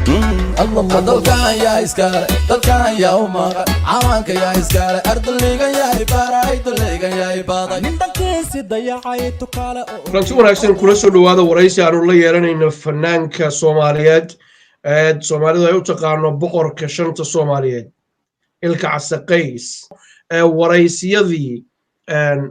Dalkan yaa iskale, dalkan yaa u maqan, cawaanka yaa iskale, arduligan yahay baray, duligan yahay baday, nin dalkiisi dayacay tukaale. Kulanti wanaagsan, kula soo dhowaada waraysi aanu la yeelanayno fanaanka Soomaaliyeed ee Soomaalidu ay u taqaano boqorka shanta Soomaaliyeed, Ilka Case Qays. Waraysiyadii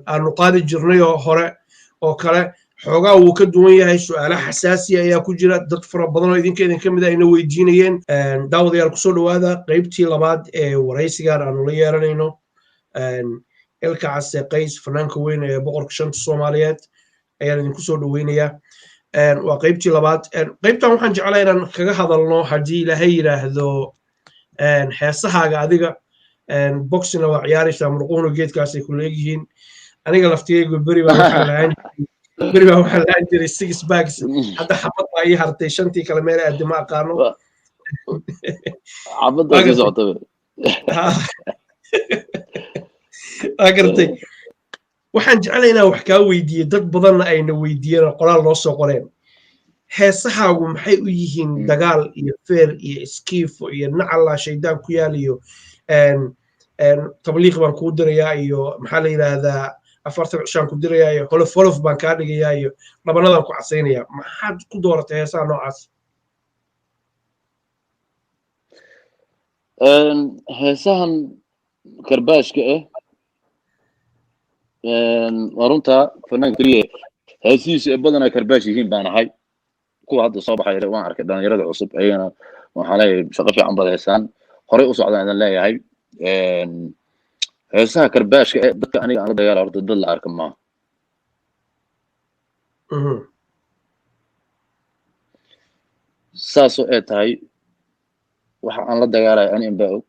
aanu qaadi jirnay oo hore oo kale xoogaa wuu ka duwan yahay. Su'aalo xasaasiya ayaa ku jira, dad fara badan oo idinka idin ka mid a ayna weydiinayeen. Daawadayaal, kusoo dhowaada qaybtii labaad ee waraysigan aanu la yeelanayno Ilka Case Qays, fanaanka weyn ee boqorka shanta Soomaaliyeed ayaan idinku soo dhoweynayaa. Waa qaybtii labaad. Qaybtan waxaan jeclaa inaan kaga hadalno, haddii Ilaahay yidhaahdo, heesahaaga. Adiga boxina waa ciyaaraysaa, murquhuna geedkaasay ku leegyihiin. Aniga laftigaygu beri baa waxaan lahaan jiray six packs. Hadda xabad baa ii hartay, shantii kale meel aadi ma aqaano. Xabaddaa sii socota. Waa gartay. Waxaan jeclay inaan wax kaa weydiiye, dad badanna ayna weydiiyeen oo qoraal noo soo qoreen: heesahaagu maxay u yihiin dagaal iyo feer iyo iskiifo iyo nacalla shaydaan ku yaal iyo tabliiq baan kuu dirayaa iyo maxaa la yidhaahdaa, 40 cishaan ku dirayaa iyo holof holof baan kaa dhigayaa iyo dhabanadaan ku casaynayaa? Maxaad ku dooratay heesaha noocaas? Heesahan karbaashka ah, waa runtaa, fanaanka keliya heesihiisu ee badanaa karbaash yihiin baan ahay. Kuwa hadda soo baxay waan arkay, dhalinyarada cusub ayagana waxaan leeyahay shaqo fiican baad heesaan, horey u socdaan idin leeyahay. Heesaha karbaashka ee dadka aniga aan la dagaala horta dad la arka maaha. Saasoo ay tahay, waxa aan la dagaalaya ani inbaa og,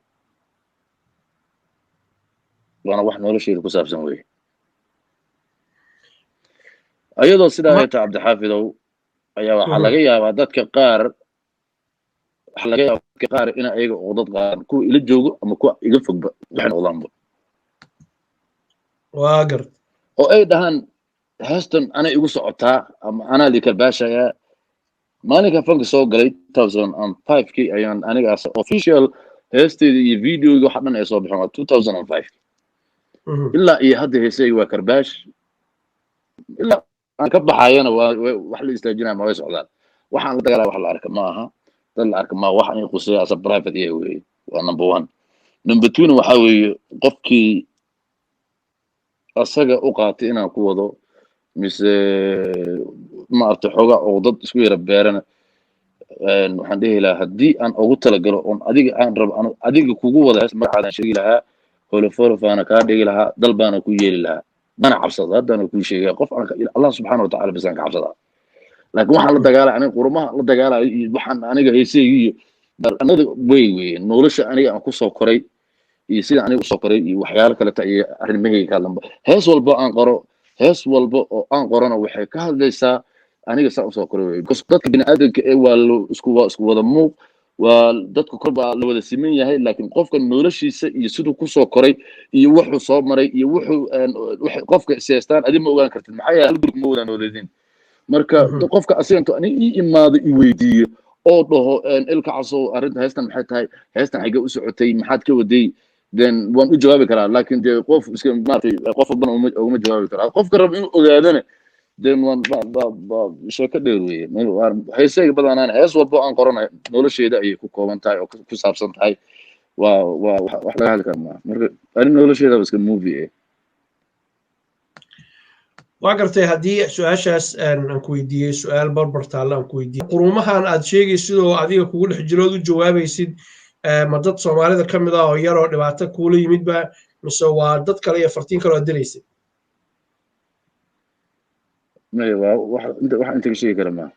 waana wax nolosheyda ku saabsan weye. Ayadoo sidaa ay tahay, Cabdixaafidow, ayaa waxaa laga yaabaa dadka qaar, waxaa laga yaabaa dadka qaar in ayaga uqdad qaadaan, kuwa ila joogo ama kuwa iga fogba waxay noqdaanba. Waa gart. Oo ay dhahaan heestan anay igu socotaa ama anaa li karbaashayaa. Maalinka fanka soo galay 2005-kii ayaan anigaas official heesteyda iyo videoga waxa dhan ay soo baxeen, waa 2005. Ilaa iyo hadda heesayga waa karbaash, ilaa aan ka baxayana waa wax la istaajinaya ma way socdaan. Waxaan la dagaalaya wax la arka ma aha, dad la arka ma wax aniga quseeya asa private iya weeye. Waa number one. Number two-na waxaa weeye qofkii asaga u qaatay inaan ku wado mise maaragtay xoogaa uqdad isku yara beerana, waxaan dhihi lahaa haddii aan ugu talagalo oon adiga aan rabo aan adiga kugu wada hees, magacaadaan sheegi lahaa, holofolofaana kaa dhigi lahaa, dal baana ku yeeli lahaa, mana cabsado. Haddana kuu sheegaya, qof aan Allah subxaana watacala bisaan ka cabsadaa, laakiin waxaan la dagaalay aniga qurumaha la dagaalayo iyo waxaan aniga heesayga iyo another way weye. Nolosha aniga aan kusoo koray iyo sida aniga usoo koray iyo waxyaalo kaleta iyo arrimahayga ka hadlanba. Hees walba aan qoro, hees walba oo aan qorona waxay ka hadlaysaa aniga saa usoo koray wey, because dadka bini'aadamka ee waa lo isku waa isku wada muuq, waa dadku kor baa la wada siman yahay, laakiin qofka noloshiisa iyo siduu kusoo koray iyo wuxuu soo maray iyo wuxuu waxay qofka seestaan adi ma ogaan kartid. Maxaa yeelay hal guri ma wada nooleedin. Marka qofka asiga intuu ani ii imaado i weydiiyo oo dhaho Ilka Casow, arrinta heestan maxay tahay, heestan xaggee u socotay, maxaad ka waday, then waan u jawaabi karaa. Laakiin dee qof iska maaragtay qof walbana uguma jawaabi karaa. Qofka raba inuu ogaadana then waan ba sheeko dheer weeye. Heesayga badanaan hees walbo aan qoranayo nolosheeda ayay ku kooban tahay oo ku saabsan tahay. Waa wax laga hadli kara maaha. Marka arrin nolosheeda iska movie eh. Waa gartay. Haddii su-aashaas aan ku weydiiyey, su-aal barbar taalla aan ku weydiiyey: qurumahan aad sheegaysid oo adiga kugu dhex jirood u jawaabaysid, ma dad Soomaalida ka mid ah oo yaroo dhibaato kuula yimid ba, mise waa dad kale iyo fartiin kale oo aad dilaysid? Maya, waa wax inta wax inta ka sheegi kara maaha.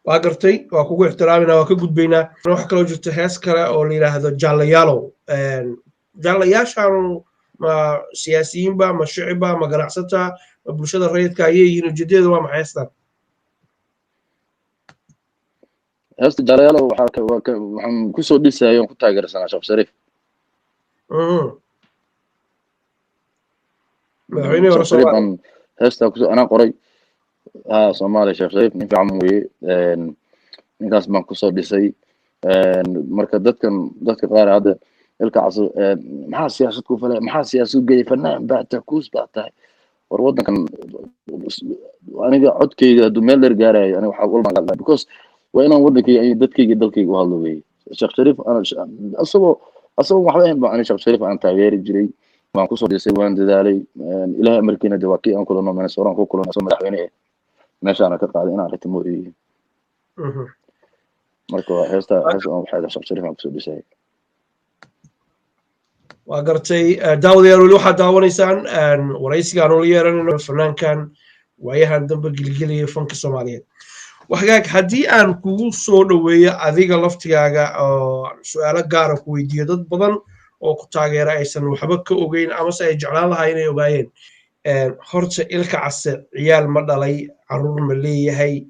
Waa gartay, waa kugu ixtiraaminaa, waa ka gudbaynaa. Waxa kaloo jirta hees kale oo la yidhaahdo Jaalayaalow. Jaalayaashaanu ma siyaasiyiinba, ma shicibba, ma ganacsata, ma bulshada rayidka ayay yihiin? Ujeedadeedu waa maxay heestan? Heesta Jaalayaalow waxaan kusoo dhisayay oon ku taageersanaa Sheekh Shariif. Madaxweynihii hore Sheekh Shariif Soomaaliya. Baan heestaa kusoo anaa qoray. Ha, Soomaaliya Sheekh Shariif nin fiican weeye. Ninkaas baan kusoo dhisay. Marka dadkan, dadka qaar hadda Ilka Caso, maxaa siyaasad ku falay, maxaa siyaasad geeyay, fanaan baa tahay, kuus baa tahay. War waddankan aniga codkayga hadduu meel dheer gaarayo, aniga waxaa walba because waa inaan waddankayga iyo dadkayga, dalkayga u hadlo weeye. Sheekh Shariif asagoo waxba ahayn ba ani Sheekh Shariif aan taageeri jiray, waan kusoo dhisay, waan dadaalay. Ilahay amarkiina de waa kii aan kulano Minnesota ku kulano asagoo madaxweyne eh, meeshaana ka qaaday inaan aragti mooyihiin. Marka waa heesta, hees aan waxay Sheekh Shariif aan kusoo dhisay. Waa gartay. Daawadayaal, weli waxaad daawanaysaan waraysiga aanu la yeeranayno fanaankan waayahan dambe gelgelaya fanka Soomaaliyeed. Waxgaag, haddii aan kugu soo dhoweeyo adiga laftigaaga oo su-aalo gaara ku weydiiyo, dad badan oo ku taageera aysan waxba ka ogeyn amase ay jeclaan lahaa inay ogaayeen, horta Ilka Case ciyaal ma dhalay? Caruur ma leeyahay?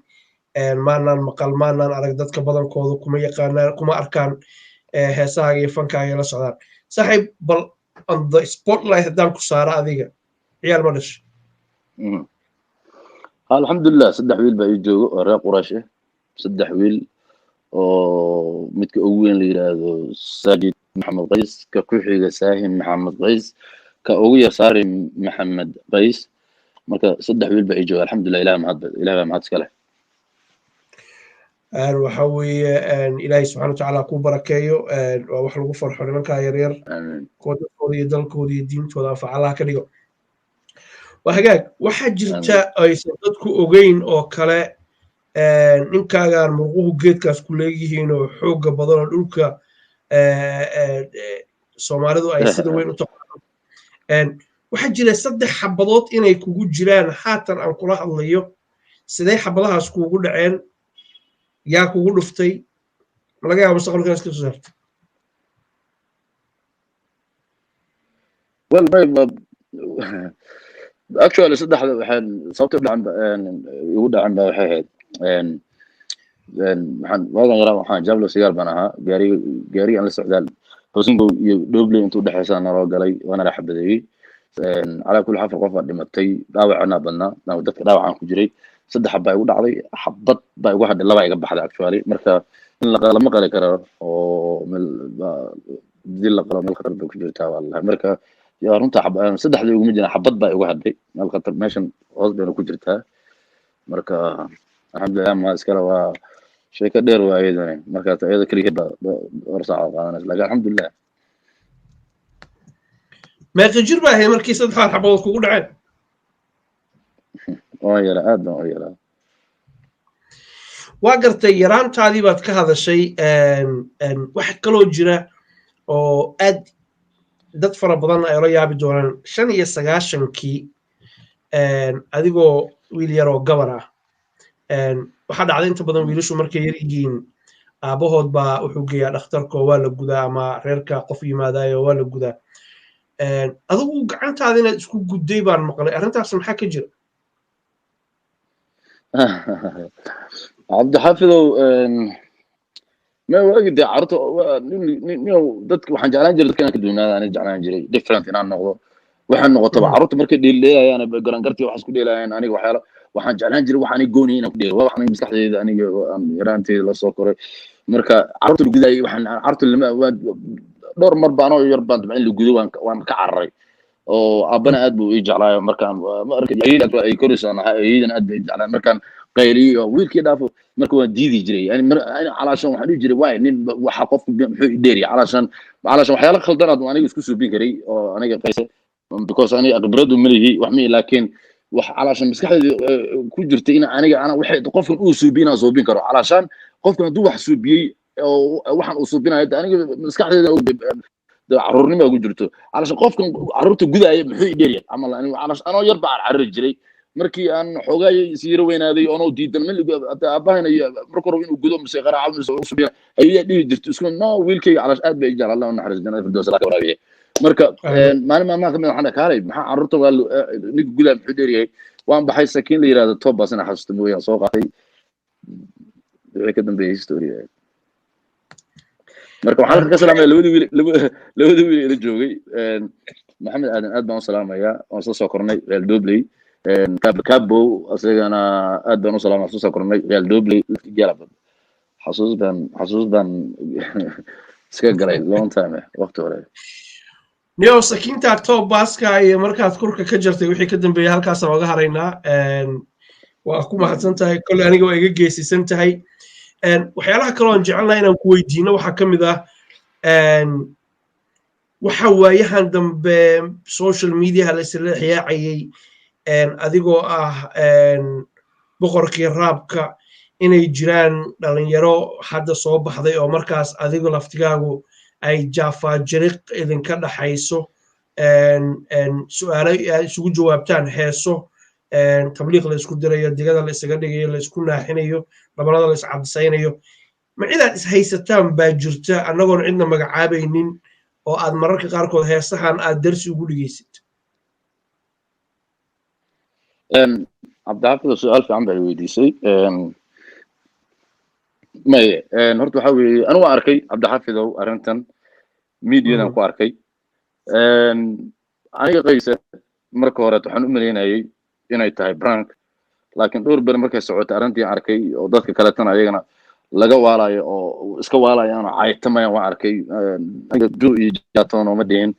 Maanaan maqal, maanaan arag, dadka badankooda kuma yaqaanaan, kuma arkaan, heesahaaga iyo fankaaga la socdaan. Saaxiib, bal on the spotlight haddaan ku saaro, adiga ciyaal ma dhashay? Alxamdulilah, saddex wiil baa ii joogo oo reer Quraysh ah. Saddex wiil oo midka ugu weyn la yidhaahdo Saajid Maxamed Qays, ka ku xiga Saahim Maxamed Qays, ka ugu yar Saarim Maxamed Qays. Marka saddex wiil baa ii jooga, alxamdulilah. Ilaah mahad, Ilaah baa mahad iska leh. Waxa weeye, Ilaahay subxana watacaala kuu barakeeyo. Waa wax lagu farxo nimankaa yaryar kuwa dadkooda iyo dalkooda iyo diintooda anfaca Allaha ka dhigo. Waa hagaag. Waxaa jirta aysan dadku ogeyn oo kale, ninkaagaan murquhu geedkaas ku leegyihiin oo xoogga badan oo dhulka Soomaalidu ay sida weyn u taqaano, waxaa jira saddex xabadood inay kugu jiraan haatan aan kula hadlayo. Sidee xabadahaas kuugu dhaceen? Yaa kugu dhuftay? Ma laga yaaba mustaqbalka inaad iska soo saarto? Well, actually saddexda waxaan sababta igu dhacan ba waxay ahayd, waxaan waagan yaraa, waxaan jablo sigaar baan ahaa. Gaariga aan la socdaal Hoosingow iyo Dhobley intuu udhexeysa naloo galay, waana la xabadeeyey. Calaa kulli xaal, qof baa dhimatay, dhaawacana badnaa, dadka dhaawacaan ku jiray. Saddex xab baa igu dhacday, xabad baa igu hadhay, laba iga baxday actually. Marka in lama qali karo oo meel hadii la qalo meel khatar bay ku jirtaa waa lalahay. Marka yaa runta saddexda iguma jiraan, xabad baa igu hadhay, meel khatar meeshan hoos bayna ku jirtaa. Marka alxamdulilah, ma iskale, waa sheeko dheer waa iyadana. Marka iyada keligeed baa dhowr saac qaadanaysa, laakiin alxamdulilah. Meeqa jir baa ahayd markii saddexdaad xabadood kugu dhaceen? Waan yaraa, aad baan u yaraa. Waa gartay. Yaraantaadii baad ka hadashay. Waxa kaloo jira oo aad dad fara badan ay ola yaabi doonaan, 95-kii adigoo wiil yar oo gabar ah, waxaa dhacday inta badan wiilashu markay yar yihiin aabahood baa wuxuu geeyaa dhakhtarko, waa la gudaa, ama reerka qof yimaadaayo waa la gudaa. Adigu gacantaada inaad isku gudday baan maqlay, arrintaas maxaa ka jira? Cabdixaafidow, ma waagi dee carruurta dadka waxaan jeclaan jiray dadka inaan ka duwanaada, aniga jeclaan jiray different inaan noqdo. Waxaan noqotaba carruurta markay dheeldheelayaan, garangartii waxaas ku dheelayaan, aniga waxyaala waxaan jeclaan jiray wax aniga gooniya inaan ku dheelo, waa wax aniga maskaxdeyda, aniga aan yaraanteeda la soo koray. Marka carruurta la gudaayay, waxaan carruurta lama dhowr mar baan oo yar baan dabcan in la gudo, waan ka cararay oo aabbana aad buu ii jeclaayo. Markaan ay koraysaan ahaa, ayeeyadana aad bay ii jeclaan. Markaan qayliyo wiilkii dhaafo, marka waan diidi jiray. Yani calaashan waxaan dhihi jiray waay nin waxa qofku muxuu i dheeriya. Calaashan waxyaalo khaldanaad aniga isku suubin karay oo aniga qayse because aniga khibradu ma lihi wax ma, laakiin wax calaashan maskaxdayda ku jirta in aniga ana waxay qofkan uu suubiy inaan suubin karo. Calaashan qofkan hadduu wax suubiyey oo waxaan uu suubinayo, aniga maskaxdayda caruurnimo ugu jirto, calaashan qofkan caruurta gudaaya muxuu i dheeriya camal. Anoo yar baa carari jiray. Markii aan xoogaa is yara weynaaday oonoo diidan aabahayna markuu rabo inuu gudo mise qaraaco mise subiya ayaa dhihi jirto isku no wiilkayga calaash aad bay jecel, Allah u naxariis, jannada firdaws Allah ka waraabiye. Marka maalin maalmaha kamid waxaan dhahay kaalay, maxaa carruurta waa ninka gudaa muxuu dheeryahay? Waan baxay, sakiin la yirahdo tobas inaan xasuusto mooyaan soo qaatay, wixii ka dambeeyay history. Marka waxaan halka ka salaamaya labadii wiil, labadii wiil ila joogay. Maxamed Aadan aad baan u salaamayaa, waan soo soo kornay reer Dobley. Cabo asagana aad baan u salaamaya, soo soo kornay reer Dobley. Galab Xasuus baan iska galay long time, waqti hore. Niyow, sakiinta top baska iyo markaad kurka ka jartay wixii ka dambeeyay halkaasaan oga haraynaa. Waa ku mahadsan tahay. Kolley aniga waa iga geesisan tahay. Waxyaalaha kaloo aan jecelnahay inaan ku weydiino waxaa ka mid ah waxa waayahan dambe social mediaha la isla xiyaacayay, adigoo ah boqorkii raabka, inay jiraan dhalinyaro hadda soo baxday oo markaas adigo laftigaagu ay jaafaajiriq idinka dhaxayso, su'aalo aad isugu jawaabtaan, heeso tabliiq la isku dirayo, digada la isaga dhigayo, la isku naaxinayo, dhabanada la iscabsaynayo. Ma cidaad ishaysataan baa jirta, annagoon cidna magacaabaynin, oo aad mararka qaarkood heesahan aad darsi ugu dhigaysid? Cabdixaafid, su-aal fiican baa weydiisay. Maye, horta waxa weeye, anigu waan arkay, Cabdixaafidow, arrintan mediadan ku arkay. Aniga qayse marka hore waxaan u malaynayay inay tahay prank, laakiin dhowr beri markay socotay arrintii arkay oo dadka kaletana ayagana laga waalayo oo iska waalayaan oo caytamayaan waan arkay. Aniga ju iyo jatoon ooma dhihin.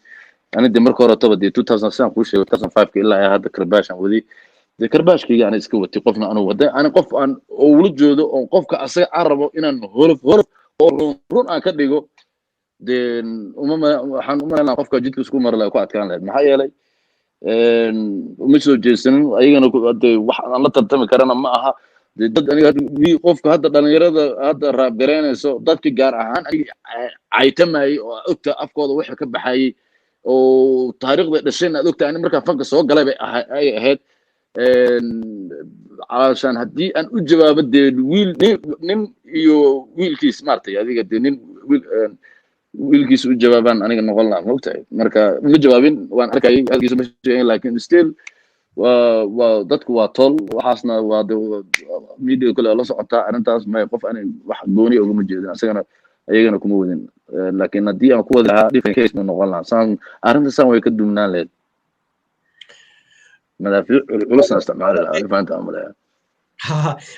Ani de marka horetaba dee 2000, sidaan kuu sheegay, 2005 ilaa ay hadda karbaashan wadi. Dee karbaashkayga ana iska watay. Qofna anugu hadda ani qof aan ula jeedo oo qofka asaga aan rabo inaan holof holof oo run run aan ka dhigo, dee uma waxaan u malaynaa qofka jidka isku mari lahaa ku adkaan lahayd. Maxaa yeelay uma soo jeesanin ayagana. De wax aan la tartami karana ma aha. Dee dad aniga qofka hadda dhalinyarada hadda raabgareynayso, dadka gaar ahaan aniga caytamayay oo ogta afkooda waxa ka baxayay oo taariikhda dhashayna aad ogta, ani markaa fanka soo galay bay ay ahayd. Calashaan haddii aan u jawaabo, dee wiil nin iyo wiilkiis maaragtay, adiga dee nin wiil wiilkiis u jawaabaan aniga noqon lahaa, maogtahay? Marka ma jawaabin. Waan arkayay hadalkiisa ma sheegin, laakiin still waa dadku waa tol. Waxaasna waa de media kale la socotaa arrintaas. May, qof ani wax gooni ugama jeedin, asagana ayagana kuma wadin. Laakiin haddii aan ku wadi lahaa, different case ma noqon lahaa. Saan arrinta saan way ka dumnaan lahayd, madaafiic culusna isticmaali lahaa, fahamta amaleya?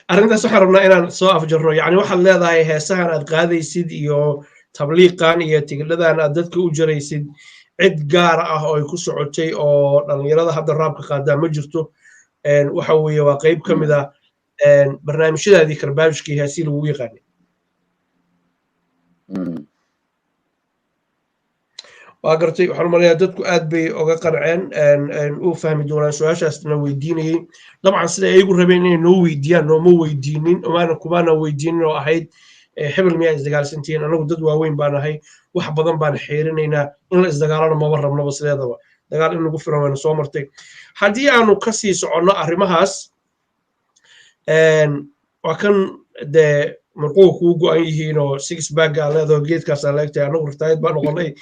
Arrintaas waxaan rabnaa inaan soo afjarno. Yacni waxaad leedahay heesahan aad qaadaysid iyo tabliiqan iyo tigidhadan aad dadka u jaraysid, cid gaar ah oo ay ku socotay oo dhallinyarada hadda raabka qaadaa ma jirto. Waxa weeye waa qayb ka mid ah barnaamijyadaadii karbaashkii heesii lagu yaqaanay. Waa gartay. Waxaan umaleeyaa dadku aad bay oga qanceen, u fahmi doonaan su-aashaasna weydiinayay. Dabcan sida ayagu rabeen inay noo weydiiyaan nooma weydiinin, kumaana weydiinin oo ahayd hebel miyaa isdagaalsantihiin. Anagu dad waaweyn baan ahay, wax badan baan xeerinaynaa. In la isdagaalana maba rabnaba sideedaba. Dagaal in lagu filan wayna soo martay. Haddii aanu kasii soconno arrimahaas, waa kan dee murquhu kuu go'an yihiin oo six pack aa leedaho, geedkaasaa leegtahay. Anagu retired baa noqonay.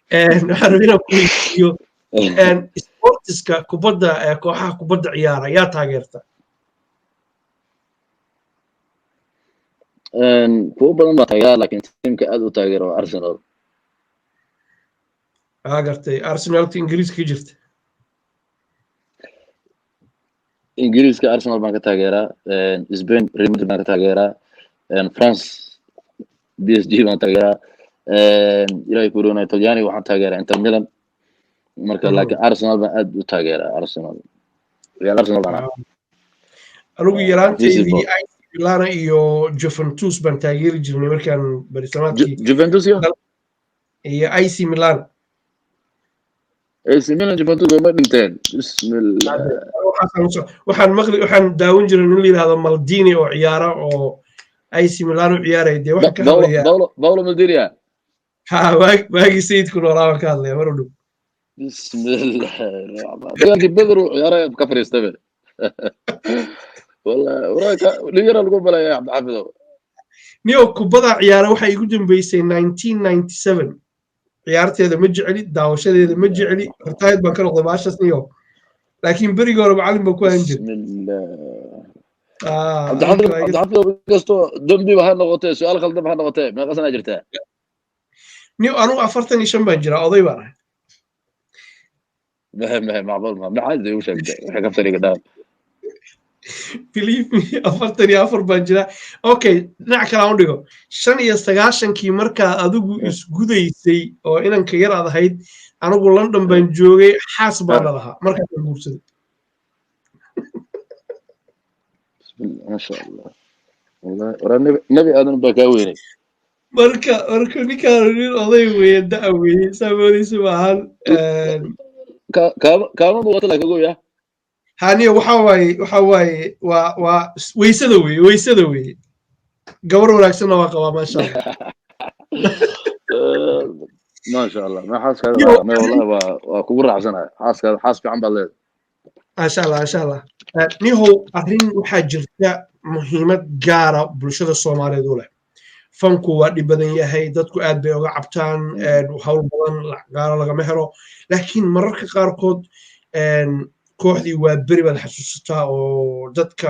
Waxaan rabay inaan ku weydiiyo sportiska kubadda, kooxaha kubadda ciyaara yaa taageerta? Kuwo badan baa taageera, laakiin tiimka aad u taageera waa Arsenal. Aa, gartay. Arsenalta Ingiriiska ka jirta? Ingiriiska Arsenal baan ka taageeraa, Spain Real Madrid baan ka taageeraa, France PSG baan taageeraa, Ilahay ku roonay, Talyaaniga waxaan taageeraa Inter Milan. Marka laakiin Arsenal baan aad u taageeraa. Arsenal, Real Arsenal baan. Anigu yaraanteydii AC Milan iyo Juventus baan taageeri jirnay markaan barisamaadkii. Juventus iyo? Iyo AC Milan. AC Milan, Juventus ma dhinteen, bismillah. Waxaan maqli, waxaan daawan jiray nin la yidhahdo Maldini oo ciyaara oo AC Milan u ciyaaraya. Dee waxaan ka hadlayaa Paolo Maldini. Ha, waagii sayidku noolaa baan ka hadlaya, mar u dhow. Bismillah, dagaalkii Beder uu ciyaaray ka fariistay be. Wallahi waraaka dhigara lagu balaya, Cabdixafidow. Niyo, kubada ciyaara waxaa igu dambeysay 1997. Ciyaarteeda ma jecli, daawashadeeda ma jecli, retired baan ka noqday baashaas niyo. Laakiin berigii hore macallin baan ku ahan jiray. Bismillah. Cabdixafidow, Cabdixafidow, inkastoo dembiba ha noqotee, su-aal khaldan ha noqotee, meeqa sanaa jirtaa? Niyo, anugu 45 baan jiraa, oday baan ahay. Mahe, mahe, macquul ma maxaad igu sheegtay? Waxay ka fariga dhaan. Believe me, 44 baan jiraa. Okay, dhinac kale aan u dhigo. 95-kii markaa adigu isgudaysay oo inanka yar aad ahayd, anigu London baan joogay, xaas baana lahaa markaasaan guursaday. Bismillah, maasha Allah, wallahi waraa Nebi Aadan baa kaa weynay. Marka ninkaan nin oday weeye, da' weeye, saa moodaysa maahan. Kaama muuqato laakiin ogow ya. Haniya, waxa waaye waa weysada weeye, weysada weeye. Gabar wanaagsanna waa qabaa, maasha Allah. Maasha Allah, ma xaaskaada ma wallahi waa kugu raacsanahay, xaaskaada xaas fiican baad leedahay. Maasha Allah, maasha Allah. Nihow, arrin waxaa jirta muhiimad gaara bulshada Soomaaliyeed u leh. Fanku waa dhib badan yahay, dadku aad bay uga cabtaan, hawl badan gaaro lagama helo, laakiin mararka qaarkood kooxdii waa beri baad xasuusataa oo dadka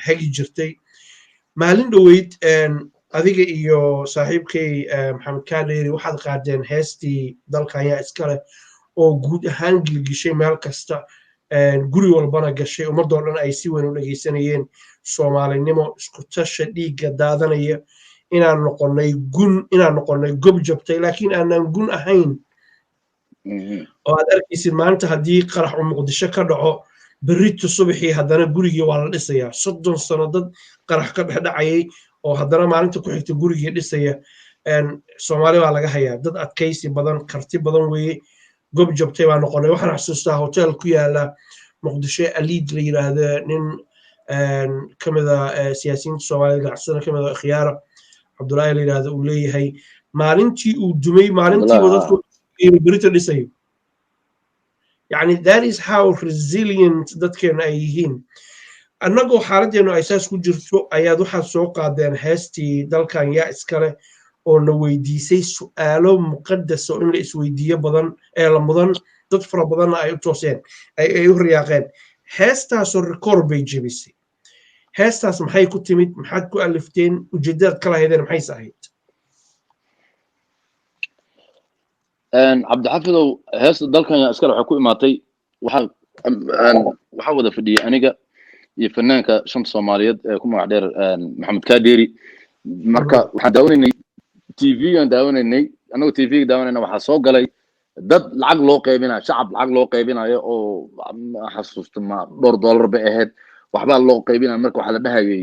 hagi jirtay. Maalin dhoweyd adiga iyo saaxiibkay Maxamed Kaadheeri waxaad qaadeen heestii "Dalka Ayaa Iska Leh" oo guud ahaan gilgishay meel kasta, guri walbana gashay, ummadoo dhan ay si weyn u dhegeysanayeen. Soomaalinimo, isku tasha, dhiigga daadanaya, inaan noqonnay gun, inaan noqonnay gob jabtay laakiin aanan gun ahayn, oo aad arkaysid maanta haddii qarax uu Muqdisho ka dhaco, berrito subaxii haddana gurigii waa la dhisayaa. 30 sano dad qarax ka dhex dhacayay oo haddana maalinta ku xigta gurigii dhisaya, Soomaali baa laga hayaa. Dad adkaysi badan, karti badan weeye. Gob jabtay baa noqonay. Waxaan xasuustaa hotel ku yaala Muqdisho, Aliid la yiraahdo, nin ka mida siyaasiyiinta Soomaalida, ganacsada ka mida, khiyaara Cabdullaahi la yiraahdo, uu leeyahay maalintii uu dumay, maalintiiba dadku berito dhisayo. Yani, that is how resilient dadkeenu ay yihiin. Annagoo xaaladdeenu ay saas ku jirto ayaad waxaad soo qaadeen heestii "Dalkan Yaa Iskale" oo na weydiisay su'aalo muqadas oo in la isweydiiyo badan ee la mudan, dad fara badanna ay u tooseen, ay u riyaaqeen. Heestaasoo record bay jebisay. Heestaas maxay ku timid? Maxaad ku alifteen? Ujeeddadaad kala haydeen maxayse ahayd? Cabdixafidow, heesta "Dalkan Yaa Iskale" waxay ku imaatay, waxaa wada fadhiyey aniga iyo fanaanka shanta Soomaaliyeed ee ku magac dheer Maxamed Kaadheeri. Marka waxaan daawanaynay TV-gaan daawanaynay. Annagoo TV-ga daawanayna waxaa soo galay dad lacag loo qaybinayo, shacab lacag loo qaybinayo, oo ma xasuusto, ma dhowr dollar bay ahayd, waxbaa loo qaybinaya. Marka waxaa la dhahayay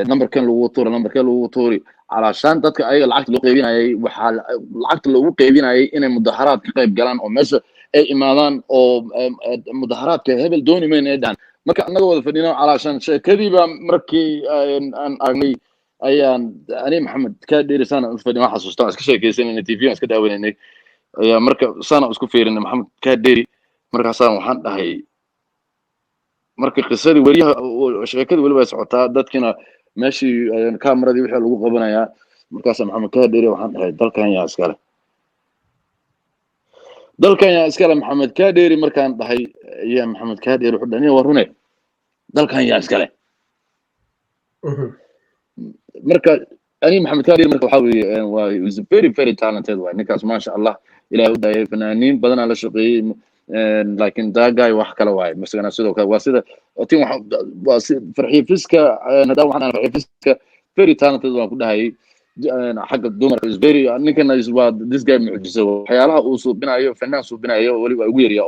numberkan lagu tuuri, numberkan lagu tuuri, calaashaan dadka ayaga lacagta loo qaybinayay, waxaa lacagta loogu qaybinayay inay mudaharaad ka qayb galaan oo meesha ay imaadaan oo mudaharaadka hebel dooni mayna ay dhahan. Marka annaga wada fadhino, calaashaan sheekadii baa markii aan aragnay ayaan ani Maxamed ka dheeri saana u fadhin, waan xasuustaa, waan iska sheekaysanayna, TV aan iska daawanaynay, ayaa marka saana isku fiirinay Maxamed ka dheeri. Markaasaan waxaan dhahay, marka qisadii weriyaha, sheekadii weli way socotaa, dadkina meeshii kaamaradii wixii lagu qabanayaa. Markaasaa Maxamed ka dheeri waxaan dhahay, "Dalkan yaa iskale? Dalkan yaa iskale?" Maxamed ka dheeri markaan dhahay ayaa Maxamed ka dheeri wuxuu dhahay, "Waa rune, dalkan yaa iskale?" Marka ani Maxamed Kaadheeri marka waxaa weeye waa is very very talented waay ninkaas, maasha Allah, Ilahay u daayay. Fanaaniin badanaa la shaqeeyey, laakiin that guy wax kale waaye. Masagana sidoo kale waa sida tin waa si Farxiyo Fiska. Haddaan waxaan ahay Farxiyo Fiska very talented waan ku dhahayay. Xagga dumarka is very, ninkana is waa this guy mucjiso. Waxyaalaha uu suubinayo, fanaan suubinayo weli waa ugu yarya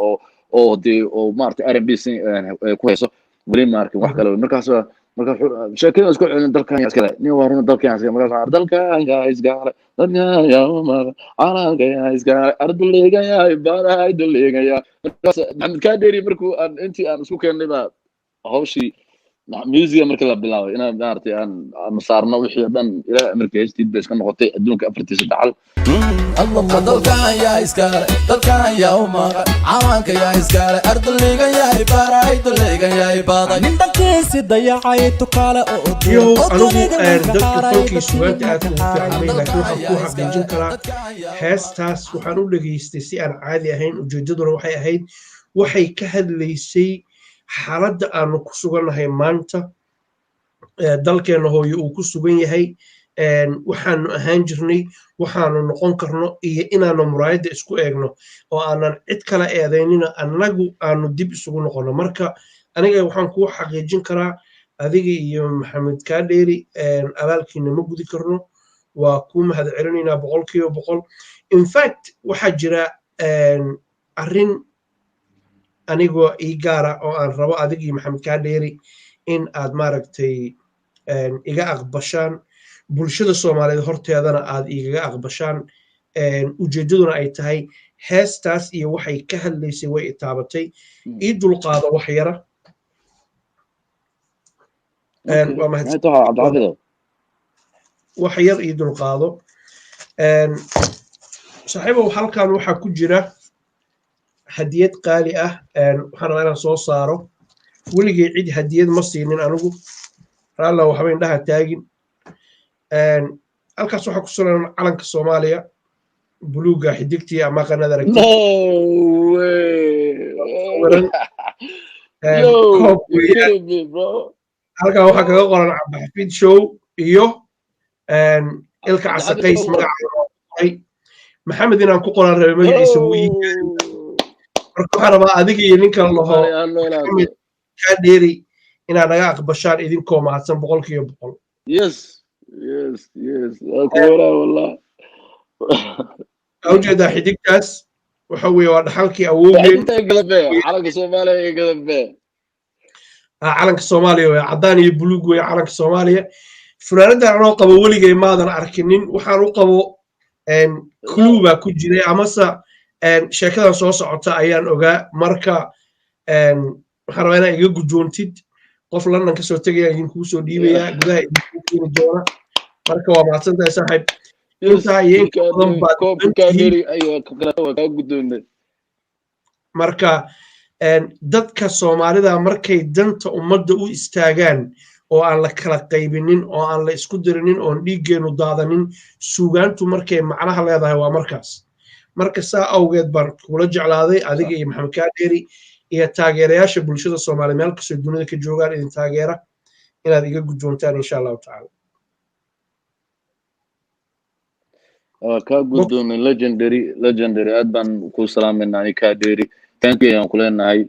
oo dee oo maaragtay R&B ku hayso, weli ma arkin wax kale. Markaas marka sheekada isku celin, "Dalkan yaa iskale?" Nin waa run, dalkan yaa iskale. Markaas "Dalkan yaa iskale, dalkan yaa umar, calanka yaa iskale, arduligan yaa baray duligan yaa." Markaas Maxamed Kaadheeri markuu aan intii aan isku keennay baa hawshii musiga marka la bilaabay inaan maaragtay aan saarno wixii oo dhan. Ilaahay amarka heestiid bay iska noqotay adduunka afartiisa dacal. Dalkan yaa iskale? Dalkan yaa u maqan? Calanka yaa iskale? Arduligan yahay baray duligan yahay baday. Nin dalkiisi dayacay tukaale oo Yow, anigu dadka fankii sugaanta aad ugu fiicnay, laakiin waxaan ku xaqiijin karaa heestaas waxaan u dhageystay si aan caadi ahayn. Ujeeddaduna waxay ahayd, waxay ka hadlaysay xaaladda aanu ku sugannahay maanta, dalkeenna hooyo uu ku sugan yahay, waxaanu ahaan jirnay, waxaanu noqon karno, iyo inaanu muraayadda isku eegno oo aanan cid kala eedaynina, annagu aanu dib isugu noqonno. Marka Aniga waxaan kuu xaqiijin karaa, adiga iyo Maxamed Kaadheeri abaalkiina ma gudi karno. Waa kuu mahad celinaynaa 100%. In fact, waxaa jira arrin anigoo ii gaara oo aan rabo adiga iyo Maxamed Kaadheeri in aad, maaragtay, iga aqbashaan, bulshada Soomaaliyeed horteedana aad igaga aqbashaan. Ujeeddaduna ay tahay heestaas iyo waxay ka hadlaysay way itaabatay. Ii dulqaado wax yara. Waa mahadsan. Cabdixafidow. Wax yar ii dulqaado, saaxiibow. Halkan waxaa ku jira hadiyad qaali ah. Waxaan rabaa inaan soo saaro. Weligay cid hadiyad ma siinin anigu. Raalla, waxba indhaha taagin. Halkaas waxaa ku suran calanka Soomaaliya, buluuga, xidigtii ama qanad aragtid. No way. Yo, koob you weeyaan. kidding me, bro? Halkan waxaa kaga qoran Cabdixafiid Show iyo Ilka Casaqays. Magaca loo qoray Maxamed inaan ku qoran rabay, magaciisa wuu ii. Marka waxaan rabaa adiga iyo ninka laho Soomaaliya ha noolaato. Maxamed Kaadheeri inaad naga aqbashaan idinkoo mahadsan 100%. Yes, waa ku waraa wallah. Waxaa ujeedaa xidigtaas, waxa weeye waa dhaxalkii awowgeen. Inta gadabe calanka Soomaaliya ee gadabe. Ah, calanka Soomaaliya wey, caddaan iyo buluug wey calanka Soomaaliya. Funaanadan anoo qabo weligay maadan arkinin. Waxaan u qabo clue baa ku jiray amase sheekadan soo socota ayaan ogaa. Marka waxaan rabaa inaa iga gudoontid. Qof London kasoo tegaya idinkuu soo dhiibayaa, gudaha idinkuu keeni doona. Marka waa mahadsan tahay, saaxiib. Intaa iyo inka badan baad Koobka tihiin. Kaadheri ayo waa kaa gudoonnay. Marka dadka Soomaalida markay danta ummadda u istaagaan oo aan la kala qaybinin oo aan la isku dirinin oon dhiiggeenu daadanin, suugaantu markay macnaha leedahay waa markaas. Marka saa awgeed baan kula jeclaaday adiga iyo Maxamed Kaadheeri iyo taageerayaasha bulshada Soomaaliya meel kastoo dunida ka joogaan idin taageera inaad iga guddoontaan, insha Allahu tacaala. Waa kaa guddoonnay, legendary, legendary. Aad baan ku salaamayna ani Kaadheri. Thank you ayaan ku leenahay.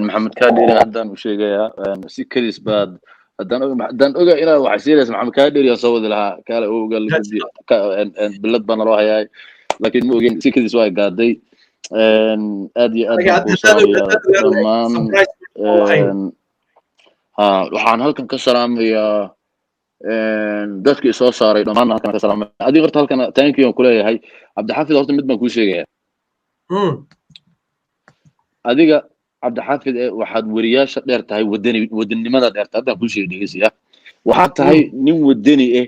Maxamed Kaadheri haddaan u sheegayaa si kedis baad haddaan ogaa inaad waxay siinaysa Maxamed Kaadheri aan soo wadi lahaa kaale oga bilad baa naloo hayaa, laakiin ma ogin, si kedis waa gaaday. Aad iyo aad baan kuu salaamayaa dhammaan. Ha, waxaan halkan ka salaamayaa dadkii soo saaray dhammaan, halkan ka salaamaya. Adiga horta halkan thank you aan kuleeyahay. Cabdixaafid, horta mid baan kuu sheegaya. Adiga Cabdixaafid ee waxaad weriyaasha dheer tahay wadani, wadanimada dheer tahay. Haddaan kuu sheegay, dhegeysiya, waxaad tahay nin wadani ah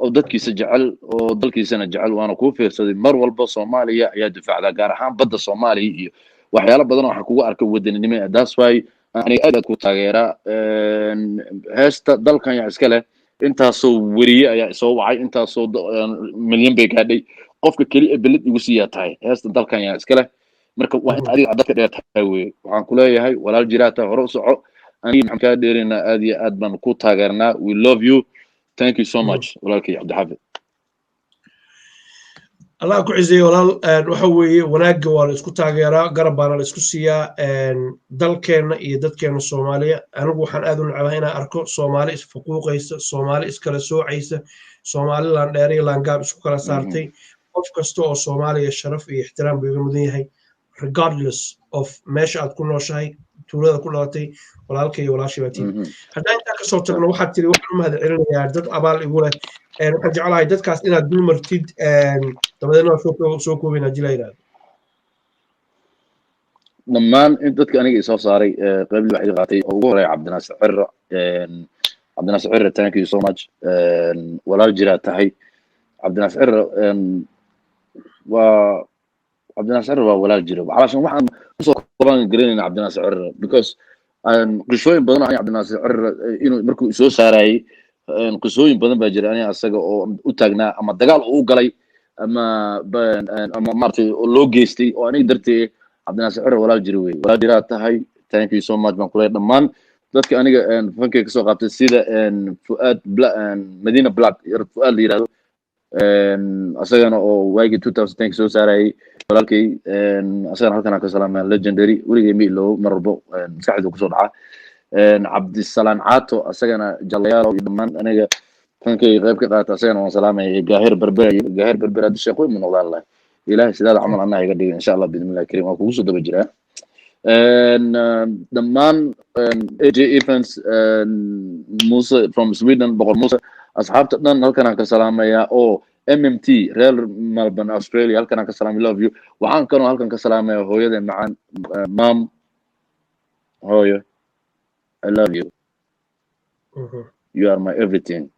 oo dadkiisa jecel oo dalkiisana jecel. Waana kuu fiirsaday, mar walba Soomaaliya ayaa difaacdaa, gaar ahaan badda Soomaaliya iyo waxyaalo badan. Waxaan kugu arkay wadaninimo. That's why aniga aad aad ku taageeraa. Heesta "Dalkan Yaa Iska Leh" intaasoo weriye ayaa isoo wacay, intaasoo milyan bay gaadhay. Qofka keliya beled igu siiyaa tahay heesta "Dalkan Yaa Iska Leh". Marka waa inta adiga dadka dheer tahay weye. Waxaan ku leeyahay, walaal jiraa tahay, hore u soco. Aniga maxaan kaa dheeraynaa? Aad iyo aad baan ku taageernaa. We love you, thank you so much, walaalkay Cabdixaafid. Allah ku ciseeye, walaal. Waxa weeye wanaagga waa la isku taageeraa, garab baana la isku siiyaa dalkeenna iyo dadkeenna Soomaaliya. Anigu waxaan aad u necbahay inaan arko Soomaali isfuquuqaysa, Soomaali iskala soocaysa, Soomaali laandheer iyo laangaab isku kala saartay. Qof kasta oo Soomaaliya sharaf iyo ixtiraam buu iga mudan yahay, regardless of meesha aad ku nooshahay, tuulada ku dhalatay. Walaalkay iyo walaashay baa tihi. Haddaan intaa kasoo tagno, waxaad tiri waxaan u mahad celinayaa dad abaal igu leh. Waxaan jeclahay dadkaas inaad dul martid, dabadeedna waa soo koobayna haddii la yidhahdo. Dhammaan in dadka aniga isoo saaray qayb wax iga qaatay oo ugu horeeya Cabdinaasir Cirro. Cabdinaasir Cirro, thank you so much, walaal jiraa tahay. Cabdinaasir Cirro waa Cabdinaasir Cirro, waa walaal jiro. Calaashan waxaan kusoo kooban garanayna Cabdinaasir Cirro, because qisooyin badan oo aniga Cabdinaasir Cirro inuu markuu isoo saarayay, qisooyin badan baa jira aniga asaga oo u taagnaa ama dagaal uu galay ama maaragtay oo loo geystay oo aniga dartee. Cabdinaasir Cirro walaal jiro wey, walaal jiraa tahay, thank you so much baan kuleeyahay. Dhammaan dadka aniga fankay kasoo qaabtay sida Fuaad, Madina Black, yar Fuaad la yirahdo. Asagana oo waagii 2010 soo saarayay walaalkay, asagana halkan aan ka salaamaya, legendary, weligay ma iloobo, mar walbo maskaxdayda kusoo dhaca. Cabdisalaan Caato, asagana jalayaalo iyo dhammaan aniga fankay qayb ka qaata, asagana waan salaamaya. Gaahir Berbera, Gaahir Berbera hadda sheekh weyn ma noqdaan lahay. Ilaahay sidaada camal annaha iga dhigay, insha Allah, biidnillahi karim, waan kugu soo daba jiraa. Dhammaan AJ Evans, Muuse from Sweden, Boqor Muuse, asxaabta dhan halkan aan ka salaamayaa, oo MMT reer Melbourne, Australia, halkan aan ka salaamay, love you. Waxaan kaloo halkan ka salaamaya hooyada macaan, mom, hooyo, I love you. You are my everything.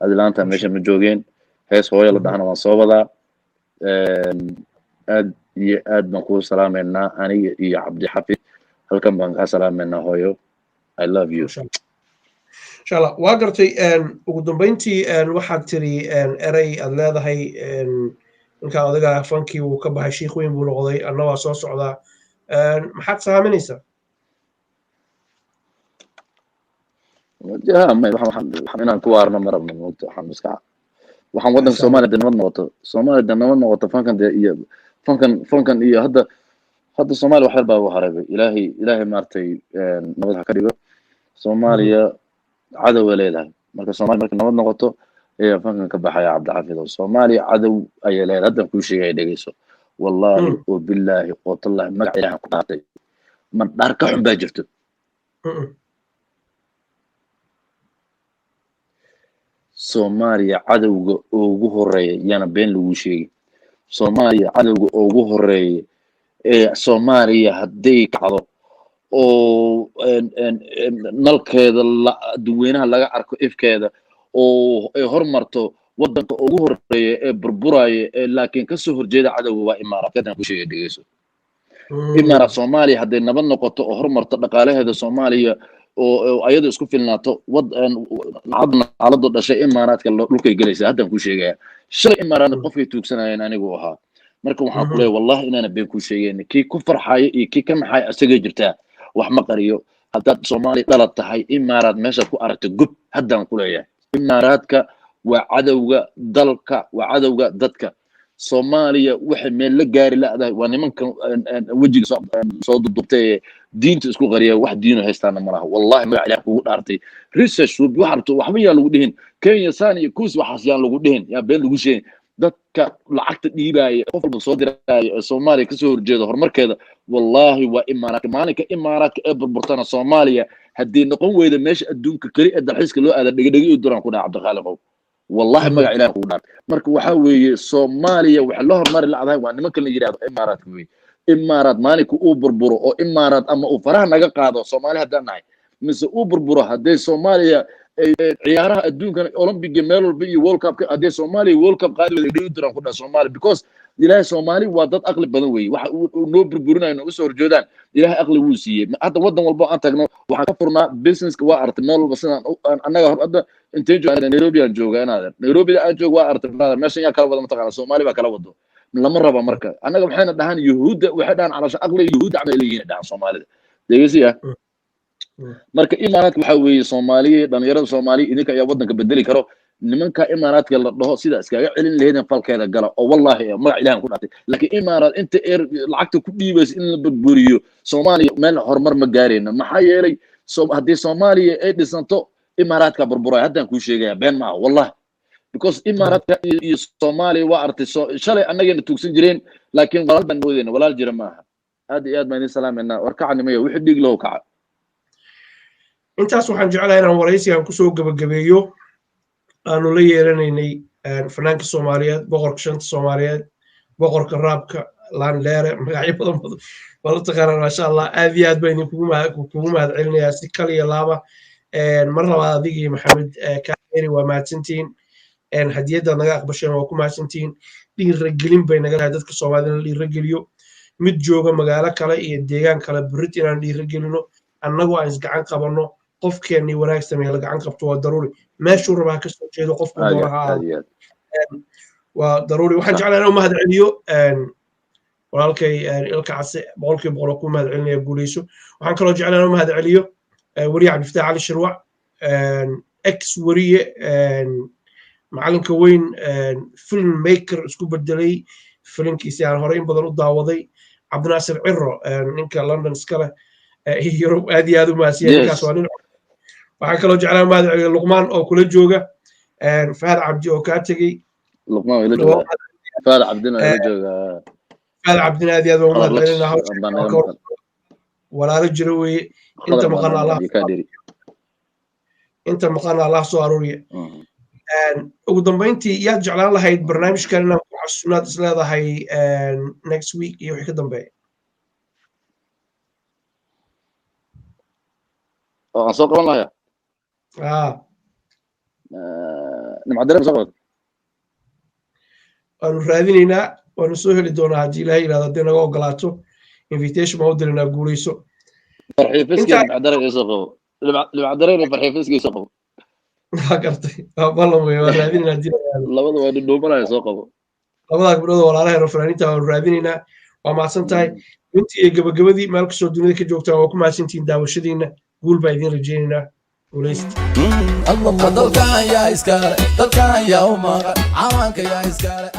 Adi laanta meesha ma joogeen. Hees hooyo la dhahana waan soo wadaa. Aad iyo aad baan kuu salaameynaa, aniga iyo Cabdixafid halkan baan kaa salaameynaa. Hooyo, I love you. Insha Allah, waa gartay. Ugu dambeyntii waxaad tiri erey aad leedahay, ninkaan odaga fankii wuu ka baxay, shiikh weyn buu noqday, anna waa soo socdaa. Maxaad sahaaminaysaa? Inaan ku waarno ma rabno, moogta. Waxaan iska waxaan waddanka Soomaaliya de nabad noqoto, Soomaaliya de nabad noqoto, fankan de iyo fankan iyo hadda Soomaaliya wax yar baa ugu hareebay. Ilaahay maaragtay nabad ha ka dhigo. Soomaaliya cadow ay leedahay. Marka Soomaaliya marka nabad noqoto ayaa fankan ka baxaya. Cabdixafidow, Soomaaliya cadow ayay leedahay, haddan kuu sheegaya, dhegeyso. Wallaahi oo bilaahi oo tallahi, magaca Ilaahan ku dhaartay, ma dhaar ka xun baa jirto? Soomaaliya cadowga ugu horeeya, yaana been lagu sheegi, Soomaaliya cadowga ugu horeeya ee Soomaaliya hadday kacdo oo nalkeeda dadweynaha laga arko, ifkeeda oo ay hormarto, waddanka ugu horeeya ee burburaya ee laakiin kasoo horjeeda cadowga waa Imaaraat. Haddaan ku sheegay, dhegeyso. Imaaraat, Soomaaliya hadday nabad noqoto oo hormarto dhaqaalaheeda Soomaaliya oo ayadu isku filnaato, wad nacaladu dhashay Imaaraadka dhulkay gelaysaa, haddaan kuu sheegaya. Shalay Imaaraadna qofkay tuugsanayeen anigu ahaa. Marka waxaan ku leeyahay, wallahi inaana been kuu sheegayn, kii ku farxaya iyo kii ka naxaya isagay jirtaa, wax ma qariyo. Haddaad Soomaaliya dhalad tahay, Imaaraad meeshaad ku aragta gub, haddaan ku leeyahay. Imaaraadka waa cadowga dalka, waa cadowga dadka Soomaaliya. Waxay meel la gaari la'dahay waa nimankan wejiga soo dudubtay ee diinta isku qariya. Wax diino haystaana ma laha. Wallahi, magac Ilaah kugu dhaartay, research wax rabto, waxba yaan lagu dhihin Kenya san iyo kus, waxaas yaan lagu dhihin, yaa been lagu sheegin. Dadka lacagta dhiibaya, qof walba soo diraya ee Soomaaliya kasoo horjeeda horumarkeeda, wallahi waa Imaaraadka. Maalinka Imaaraadka ee burburtana, Soomaaliya haddii noqon weyda meesha adduunka keli ee dalxiiska loo aada, dhegedhegi u duraan ku dhaca, Cabdikhaaliqow, wallahi, magac Ilaah kugu dhaartay. Marka waxaa weeye, Soomaaliya waxa la hormari la'dahay waa nimankan la yidhahdo Imaaraadka weeye. Imaaraad maalinka uu burburo oo Imaaraad ama uu faraha naga qaado Soomaali haddaan nahay, mise uu burburo, haddee Soomaaliya ciyaaraha adduunkan, Olympiga, meel walba iyo World Cup, haddee Soomaaliya World Cup qaadi weyda, dhigi duraan ku dhaha Soomaaliya, because Ilaahay, Soomaali waa dad aqli badan weeye. Waxa uu noo burburinayo nooga soo horjeedaan, Ilaahay aqli wuu siiyey. Hadda waddan walbo aan tagno waxaan ka furnaa businesska, waa aragtay meel walba sidaan annaga hor. Hadda inteen jooga? Nairobi aan jooga inaader, Nairobida aan jooga, waa aragtay brother, meeshan yaa kala wada mataqaana? Soomaali baa kala wado, lama raba. Marka annaga waxayna dhahaan Yuhuudda, waxay dhahaan caloosha aqliga Yuhuudda camal ay leeyihiin, dhahaan Soomaalida, dhegeysiya. Marka Imaaraadka waxaa weeye, Soomaaliya, dhalinyarada Soomaaliya, idinka ayaa waddanka bedeli karo. Nimanka Imaaraadka la dhaho sida iskaga celin lahaydeen, falkeeda gala oo wallahi magac Ilahan ku dhaartay. Laakiin Imaaraad inta eer lacagta ku dhiibaysa in la burburiyo Soomaaliya, meel horumar ma gaarayno. Maxaa yeelay, haddii Soomaaliya ay dhisanto, Imaaraadka burburaya, haddaan kuu sheegaya, been maaha wallahi, because Imaaraadka iyo Soomaaliya waa aragtay shalay annagayna tuugsan jireen, laakiin walaal baan moodayna, walaal jira maaha. Aad iyo aad baan idin salaamaynaa. War kaca nimaya, wixii dhiig lahu kaca. Intaas waxaan jeclahay inaan waraysigan kusoo gebagabeeyo aanu la yeelanaynay fanaanka Soomaaliyeed, boqorka shanta Soomaaliyeed, boqorka raabka, Landheere, magacyo badan badan waa la taqaanaan, maasha Allah. Aad iyo aad baan idinkugu kugu mahad celinayaa si kal iyo laaba. Mar labaad adigii Maxamed Kaeri waa mahadsantihiin, hadiyaddaad naga aqbasheen waa ku mahadsantihiin. Dhiiragelin bay naga tahay dadka Soomaalida in la dhiirageliyo, mid jooga magaalo kale iyo deegaan kale berrit inaan dhiiragelino, annagu aan isgacan qabanno, qofkeennii wanaag sameeya la gacan qabto waa daruuri, meeshuu rabaa ka soo jeedo, qofku doona ha ahaado, waa daruuri. Waxaan jeclaa inaan u mahad celiyo walaalkay Ilka Case, 100% oo ku mahad celinaya, guuleyso. Waxaan kaloo jeclaa inaan u mahad celiyo weriye Cabdifataax Cali Shirwac, ex weriye. Macalinka weyn, film maker isku bedelay, filimkiisi aan hore in badan u daawaday, Cabdinaasir Ciro, ninka London iska leh, Yurub, aad iyo aad u mahadsan yahay. Ninkaas waa nin. Waxaan kaloo jeclaa mahad celiya Luqmaan oo kula jooga, Fahad Cabdi oo kaa tegey. Luqmaan waa ila joogaa, Fahad Cabdina waa ila joogaa. Fahad Cabdina aad iyo aad baan u mahad celinaa. Walaalo jiro weeye. Inta maqan Allah, inta maqan Allah soo aruuriya. Ugu dambeyntii, yaad jeclaan lahayd barnaamijkan inaan ku casuunaad is leedahay next week iyo wixii ka dambeeya? Oo aan soo qaban lahayaa? Ah. Nimcadare soo qabat. Waanu raadinaynaa, waanu soo heli doonaa haddii Ilahay yidhahdo, haddii naga ogolaato invitation baan u diraynaa. Guuleyso. Farxiifiski Nimcadare isoo qabo, Nimcadare farxiifiski isoo qabo. Waa gartay, waa ballan wey, waan raadinaynaa haddii la yidhahdo. Labada waa dhudhuumanaya, soo qabo. Labadaa gabdhood oo walaalaha fanaaniinta waanu raadinaynaa. Waa mahadsan tahay. Intii iyo gabagabadii, meel kastoo dunida ka joogtaan waa ku mahadsantihiin daawashadiina. Guul baa idiin rajaynaynaa. Guuleysta. Dalkan yaa iskale? Dalkan yaa u maqan? Calanka yaa iskale?